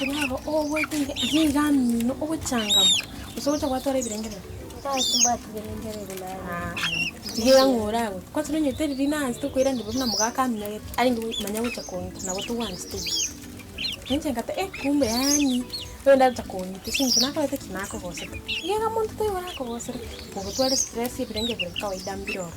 Omonto naro ogoeta iga iga iga amino ogochangamka, gose ogocha gwatwara ebirengererio. Gaki mbwate ebirengererio naye. Iga iga ng'a oragwe. Kwanza nonyete riria naanchete koiraneria buna mogaka aminyogete, arenge manya gocha kong'ita nabo togwanchete igo. Inche ngata eh kumbe yaani oyo ndacha kong'ita ase eng'encho nakorete ki? Nakogosete. Iga iga monto taiyo orakogosere, ogotwara estress ebirengererio bire kawaida mbire ororo.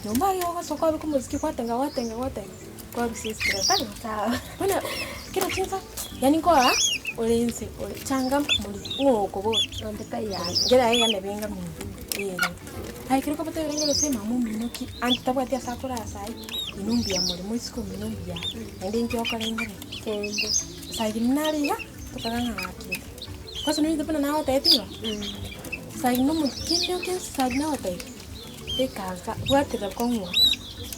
Nyomba aye ogosoka kwabeka omosiki gwatenga gwatenga gwatenga, kwarusia estress tari? Sawa. Bono kera chinsa yaani nkoa ore inse ore changamka more ng'o okobora. Onde taiyo abwo. Nkere aye iga nebe enga minto ere. Aye ekero okobota ebirengererio ase mama omino ki, anto tabwati ase akorasa aye, inwe mbuya more moiseke omino mbuya are, naende inki okorengereria? Kende. Saa ingine nare iga, tokaga ng'a gakire. Kwanza nonye buna nagotebitie igo, saa ingine omonto kende okense saa ingine agotebia, eka nka bwaterera kong'ua,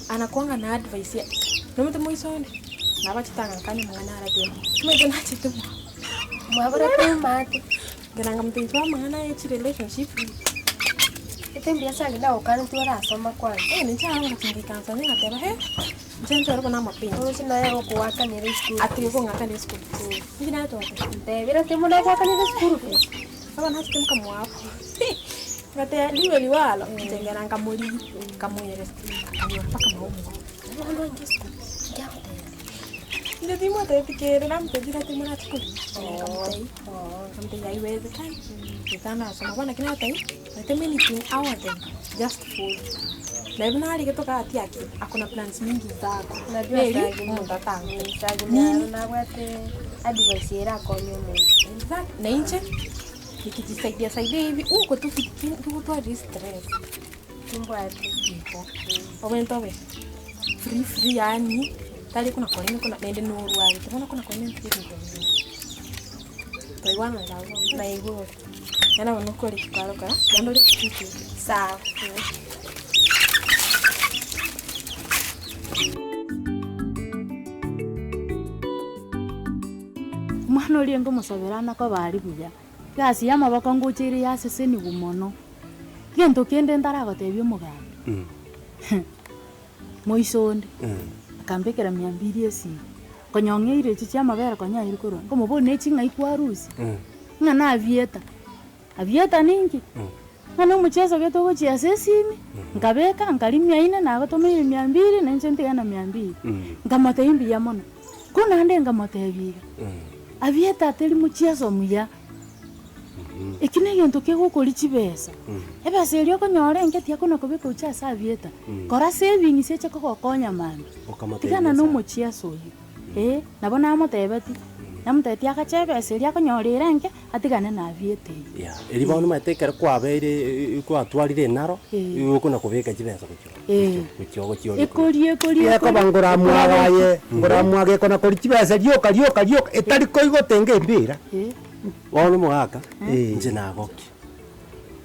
anakuanga na advice ya nomanyete moiso onde, nabachete agankania amang'ana aratema, omanyete nachete mwa. Mwabora tomaate. Nkera nkamotebia twa amang'ana ya chirelationship. Ete mbuya sana nagokaneti orasoma kwanza. Eh ninche aro ngochi ngaikansa onye ngateba he, inche nchore bono amapenzi. Oroche naye agokoakanera eschool Ati okong'akanera eschool fees. Inki naye twateba? Ntebire ati buna agoakanera eschool fees. Baba nachete nkamwabo ngateba liwe liwalo, inche nkera nkamorigia, nkamoeresa, akanyora mpaka maungo. Bono inche school fees nkiagotebia. Inche timotebeti kere, namotebia ati morache koria, nkamotebia. Nkamotebia haiwezekani, gose nasoma bono naki nagotebia, omanyete anything agoteba just follow. Naye buna arigete okatia aki, akona plans mingi zako, Unajua neri saa zingine omonto atagotebia. Saa zingine Nini? aro nabwate advice erakonye omonto. Exactly, na inche nikijisaidia saidia hivi, uko tu tigotwarire stress. Timbwati. Igo, obwenerete obe free free yaani tari kona korema kona naende norwarete bono kona korema ebinto ebinto binge. Twaigwananire abwo bono? Naigure. Yaani nabo nokore ki kwarokora, naende ore free. Sawa. Omwana oria nkomosabera nakoba aria buya, egasi ya amaboko ngocha ere yasesenigwa mono. Gento kende ntaragotebia omogambi, moiso onde, akambekera mia mbiri esimi, konya ong'eire echi chia amabere konya aire korwa, nkomoboria ne ching'ai kwarusia? Ng'a nabieta, abieta ninki? Ng'a na omocheso gete ogochia ase esimi, nkabeka, nkaria mia ine, nagotomeire mia mbiri, na inche ntigane na mia mbiri. Nkamotebia mbuya mono, ko naende nkamotebia iga, abieta teri mocheso omuya. Eki negento kegokoria chibesa. Ebesa eria okonyora enke tiakona kobeka gochia ase abieta. Kora savings eche kogokonya mambia. Tigana na omochiaso oyio. Ee, nabo namotebetie, namotebetie agache ebesa eria akonyora ere enke, atigane na abieta eyio. Yeah, erio bono omanyete ekero kwabeire kwatwarire enaro, igo okona kobeka chibesa gochia Ee. gochia gochia oria Ekoria ekoria Gekoba ekoria, ngoramwaga aye, ngoramwaga ekona koria chibesa rioka rioka rioka, etari koigota enga embira. Ee. Bono omogaka, Eh. inche nagokia,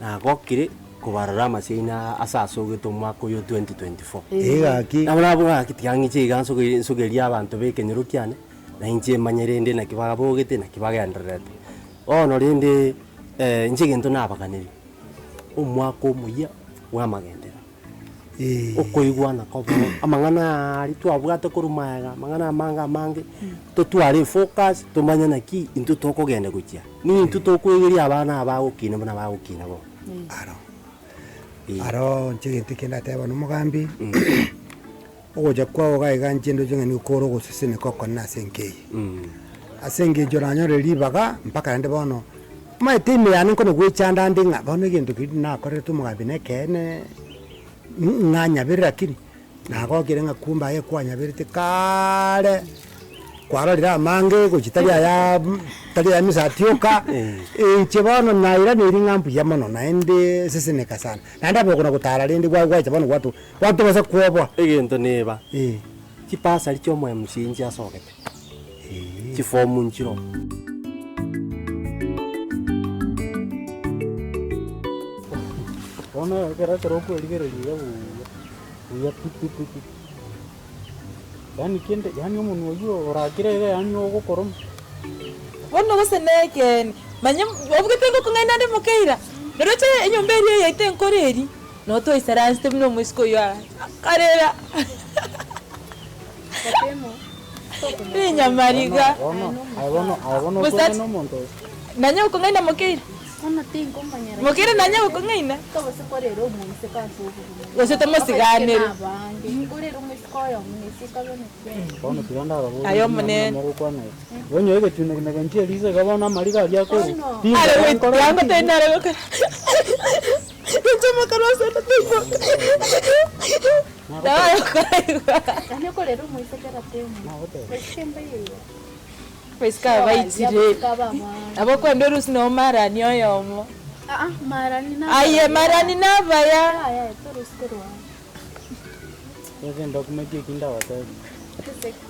nagokire kobarora amaseini aa ase asogete omwaka oyo o 2024. Eh gaki. Nabo naboga gaki tiga ng'iche iga nsoge nsogerie abanto ba ekenyoro kiane, na inche manye rende naki babogete naki bagendererete. Bono rende inche egento nabaganeire, omwaka omoyia bwa amagenderero. Okoigwana kobe oo, amang'ana aaria twabwate korwa magega, amang'ana amange amange, totware efocus, tomanye naki intwe tokogenda gochia. Nintwe tokoegeria abana aba bagokina buna bagokina bono. Aro, Eh. aro inche egento ekio ndatebe bono omogambi, ogocha kwao iga iga inche ndoche ng'a nigo kore ogoseseneka okonene ase enka eye. Ase eng'encho oranyore ribaga mpaka naende bono. Omanyete ime yane nkona gwechanda nde ng'a bono egento keria nakorerete omogambi nekeene, ng'a nyabere lakini nagokire ng'a kumbe aye kwanyaberete kaaaare, kwarorire amange gochia tari aya tari aya misati oka, inche bono nairaneri ng'a mbuya mono naende seseneka sana. Naende abe okona gotara rende gwa gwacha bono gwato gwatobasa kwoboa. Egento neba, Eh. chipasari chia omo MCA nchiasogete. Chifomu nchiroo. Bono ekero ekero okwerigereria iga buuya, buya pi pi pi pi, yaani kende yaani omonwe oywo orakire iga yaani ogokoroma. Bono gose nekeene, manya obugete ngokong'aina ande mokeira, noroche enyomba eria yaito enkoro eria, noo twaisaransete buna omoiseke oyio aa akarera. Rinyamariga. Bono, aye bono, aye bono Mosacha. okwane na omonto oyo. Nanye okong'aina Mokeira? Bono tinkomanyera. Mokeira nanye okong'aina? Tobose korera omoiseke ase obogima. Gose tomosiganere. Abaiseke nabange. Orere omoiseke oyomo nesiko abe naki. Bono tiga ndababorie Aye buna omonene. mogokwana iga. Bono egetunwa kina genchia riso iga bono amariga aria akorwa. Are Tinkoba goit nkore yango ki? tari nare gokora. Inche omokoro ase onde taibo. Nabo agokora igo. Yaani okorera omoiseke ratemo. Moiseke mbayo igo. Abaiseke aba baichire. Nabo okoenda orusi noo marani oyomo. Aa, marani na Aye marani nabaya. Yaya, torusi korwa. Gose ndokumeti eki ndabatebi.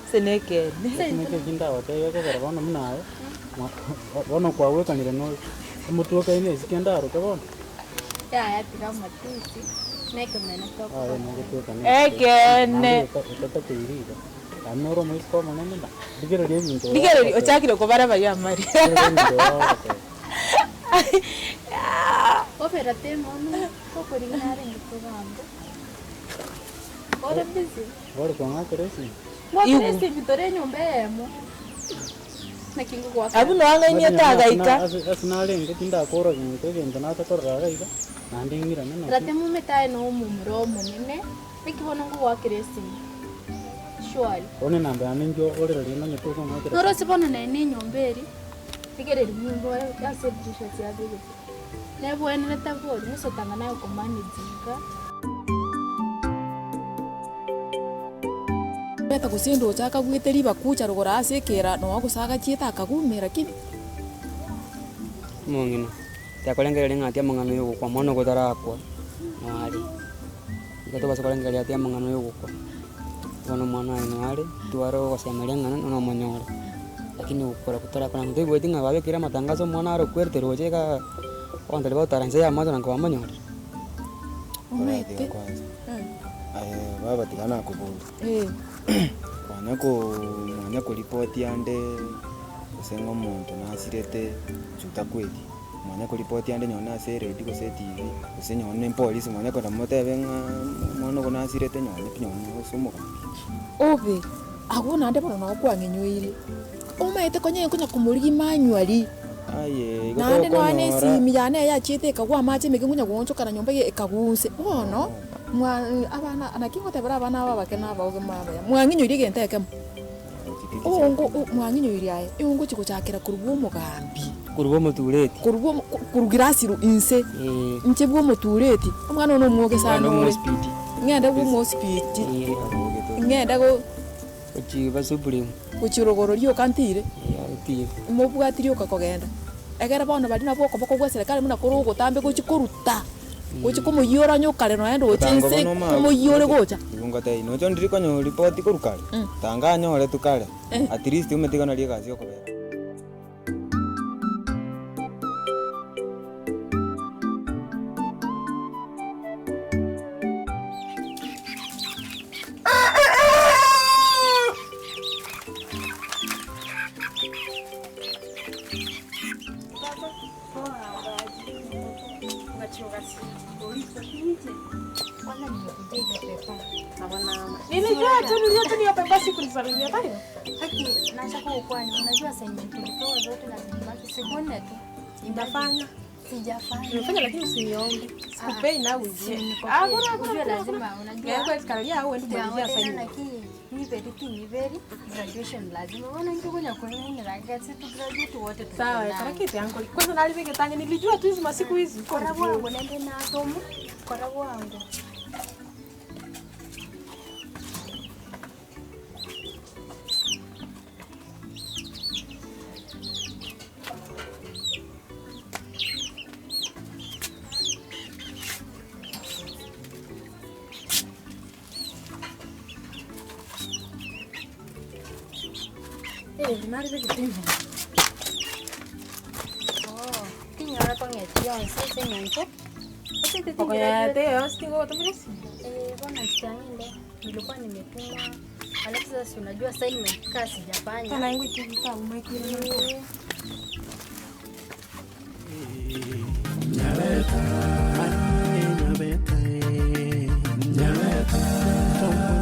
Ase nekeene. Ndokumeti eki ndabatebi ekogera bono buna aye, mwa bono kwagwekanire na omotwe okaine esike ndaroke bono. Yaya, tiga amatusi, nekemene tokogokera. Aye nogotwekana Ekeene. Naende etatakeiri iga. Yaani nore omoiseke omonene na, rigereria ebinto Rigereria ochakire kobara baria amari. Rigereria ebinto ogoteba. Obera temono, tokorigina arenge kogambe. Ore busy. Ore kong'akera esimi. Ngwakera esimi tore enyomba eyemo. Naki ngogoakera. Abwo noa ng'ainiete agaika. Ase narenge tindakora gento egento nacha korora iga iga, naende ng'irane nakio. Rate momete aye na omomura omonene, naki bono ngogoakera esimi. Surely. Bono enamba yane inche orere rende onye tokong'akera esimi. Norose bono nere na enyomba eria, rigereria nyomba ase edirisha chiabegete. Nebwenerete bori, ng'osotanga naye okomanage iga. Beta gose endoche akagwete ribakucha rogoro ase ekera nonya gose agachiete akagumera lakini. Omong'ina, tiakorengereria ng'a ati amang'ana ya ogokwa mono gotarakwa noare, igo tobasa korengereria ati amang'ana ya ogokwa, bono omwana oye noare, tware ogosemeria ng'a nonya omonyore, lakini gokora torakora ntoigweti ng'a babekire amatangazo omwana arokwerete roche igaa, abanto baria bagotara inse ya amache naki bamonyore. Omanyete. Kwanza aye baba tiga nakoboria, kwanya ko mwanya koripoti ande gose ng'a omonto nasirete inche otakweti, mwanya koripoti ande nonye na ase eredio gose etibi, gose nonye na epolisi mwanya kogenda motebe ng'a omwana ogo nasirete nonye pi nonye gose omogambi. Obe, agwo naende bono noo kwang'inyoire, omanyete konya nkonya komorigia manually. Aye igo Naende nonya na tokonyora. esimi yane eye yachiete ekagwa amache emeke nkonya goonchokana nyomba iga ekagunse. Bono, mwa abana naki ngotebera abana aba abake na abaoge mwabaya, mwang'inyoirie egento ekemo, oongo o mwang'inyoirie aye, igo ngochi gochakera korwa bwa omogambi. Korwa bwa omotureti. Korwa bwa omo korwa girasi inse, inche bwa omotureti, omwana one omwoge sana ore, ng'ende bwa omosipiti, ng'ende go. Gochia ba supreme. Gochia rogoro rioka ntire, Eeh otire. mobwati rioka kogenda, egere bono baria nabwo okoboko gwa eserekari buna kore ogotambe gochia koruta, gochia komoiyora onye okare nonya ndoche Tanga inse, bono omanye komoiyore gocha. Igo ngotebia nocha ndiri konyora ripoti korwa kare, tanga anyoretwe kare, at least omanyete iga nari egasi okobera. Nilijua tu nilijua tu niyo pepa sikunisalimia tayo. Haki, naanza kukukwani. Unajua assignment tulipewa zote na zimebaki siku nne tu. Ndafanya. Sijafanya. Nimefanya lakini usiniombe. Sikupei na uje. Usinikopee. Ah, kuna kuna. Unajua lazima unajua. Yako karalia au ende kumalizia assignment. Niveri tu niveri graduation lazima. Wana njugu nyakunini ragazzi tu graduate wote tu. Sawa, karakete yangu. Kwanza nalivike tanya nilijua tu hizi masiku hizi. Kora bwangu nende na atomu. Kora bwangu. Eh, nalivike tanya. Oh, tinyora kong'eti yonsi ase eng'encho. Okoyate yo singo tumilisi. Eh, bwana sitangile. Nilikuwa nimetumwa. Alafu sasa si unajua assignment kaa sijafanya. Tena yangu ikivita umeki. Eh. Nyareta.